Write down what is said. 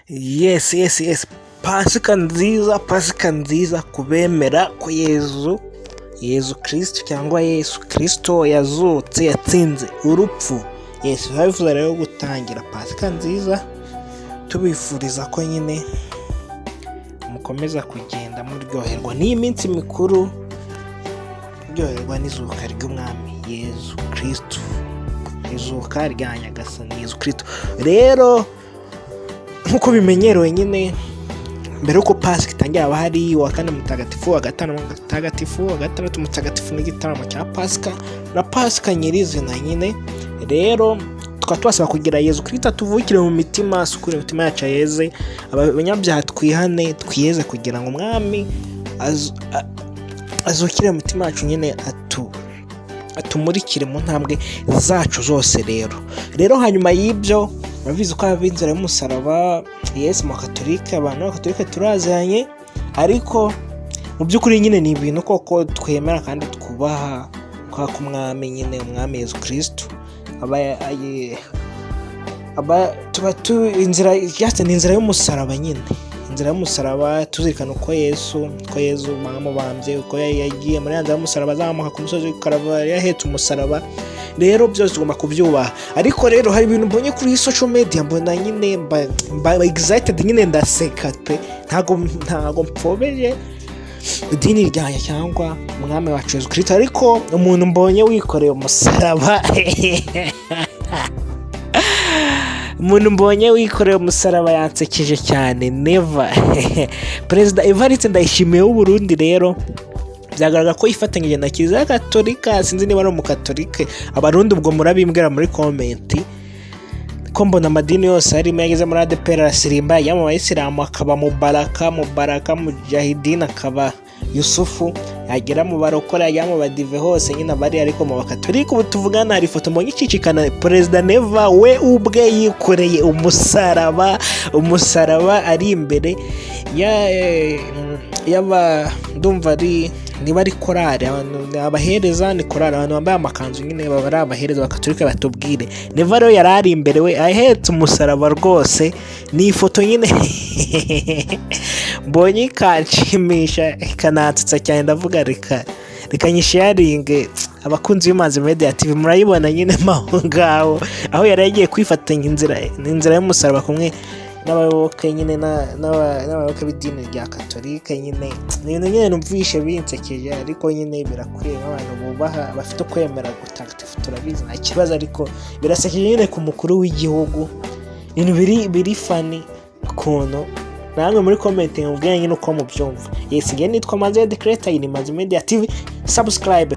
Yes, yes, yes, Pasika nziza, Pasika nziza kubemera ko Yezu Kristo cyangwa Yesu Kristo yazutse, yatsinze urupfu. Yes, biba rero gutangira Pasika nziza, tubifuriza ko nyine mukomeza kugenda muryoherwa n'iyi minsi mikuru, muryoherwa n'izuka ry'Umwami Yezu Kristo, izuka rya Nyagasani Yezu Kristo. Rero nk'uko bimenyerewe nyine, mbere y'uko Pasika itangira haba hari uwa kane mutagatifu, uwa gatanu mutagatifu, uwa gatandatu mutagatifu n'igitaramo cya Pasika na Pasika nyirizina nyine. Rero tukaba tubasaba kugira Yezu Kristo atuvukire mu mitima, asukure imitima yacu, ayeze abanyabyaha, twihane, twiyeze kugira ngo Umwami azukire mu mitima yacu nyine, atumurikire mu ntambwe zacu zose. Rero hanyuma y'ibyo, murabizi ko haba inzira y'umusaraba. Yes, mu Katolika, abantu b'Abakatolika turaziranye, ariko mu by'ukuri nyine ni ibintu koko twemera kandi twubaha, kwa ko Umwami nyine, Umwami Yezu Kristo aba tuba tu inzira ni inzira y'umusaraba nyine, inzira y'umusaraba, tuzirikana uko Yesu bamubambye, uko yagiye muri ya nzira y'umusaraba, azamuka ku musozi w'i yahetse umusaraba. Rero byose tugomba kubyubaha. Ariko rero hari ibintu mbonye kuri social media, mbona nyine mba excited nyine, ndaseka pe. Ntago mpfobeje idini ryanjye cyangwa Umwami wacu Yezu Kristo, ariko umuntu mbonye wikoreye umusaraba, umuntu mbonye wikoreye umusaraba yansekeje cyane. Neva, Perezida Evariste Ndayishimiye w'Uburundi, rero byagaragara ko yifatanyije na Kiliziya Gatolika. Sinzi niba ari Umukatolike, Abarundi ubwo murabimbwira muri comment, ko mbona amadini yose arimo. Yageze muri ADEPR arasirimba, yajya mu Bayisilamu akaba Mubaraka, Mubaraka Mujahidini, akaba Yusufu, yagera mu barokore, yagera mu badive, hose nyine abari. Ariko mu Bakatolika ubu tuvugana, hari ifoto mbonye icicikana, Perezida Neva we ubwe yikoreye umusaraba, umusaraba ari imbere y'aba, ndumva ari niba ari korari, abahereza, ni korari, abantu bambaye amakanzu nyine baba ari abahereza Bakatolika, batubwire. Neva rero yari ari imbere we ahetse umusaraba rwose. Ni ifoto nyine mbonye ikanshimisha, ikanansetsa cyane. Ndavuga reka nyisharinge abakunzi b'Imanzi Media TV. Murayibona nyine aho ngaho, aho yari yagiye kwifatanya inzira y'umusaraba kumwe n'abayoboke nyine, n'abayoboke b'idini rya Katolika nyine. Ni ibintu nyine numvishe binsekeje, ariko nyine birakwiye nk'abantu bubaha, bafite ukwemera gutagatifu, turabizi, nta kibazo. Ariko birasekeje nyine ku mukuru w'igihugu, ibintu biri funny ukuntu. Namwe muri comment mubwire nyine uko mubyumva. Yes, ngiye nitwa Manzi The Creator, iyi ni Manzi Media TV. Subscribe.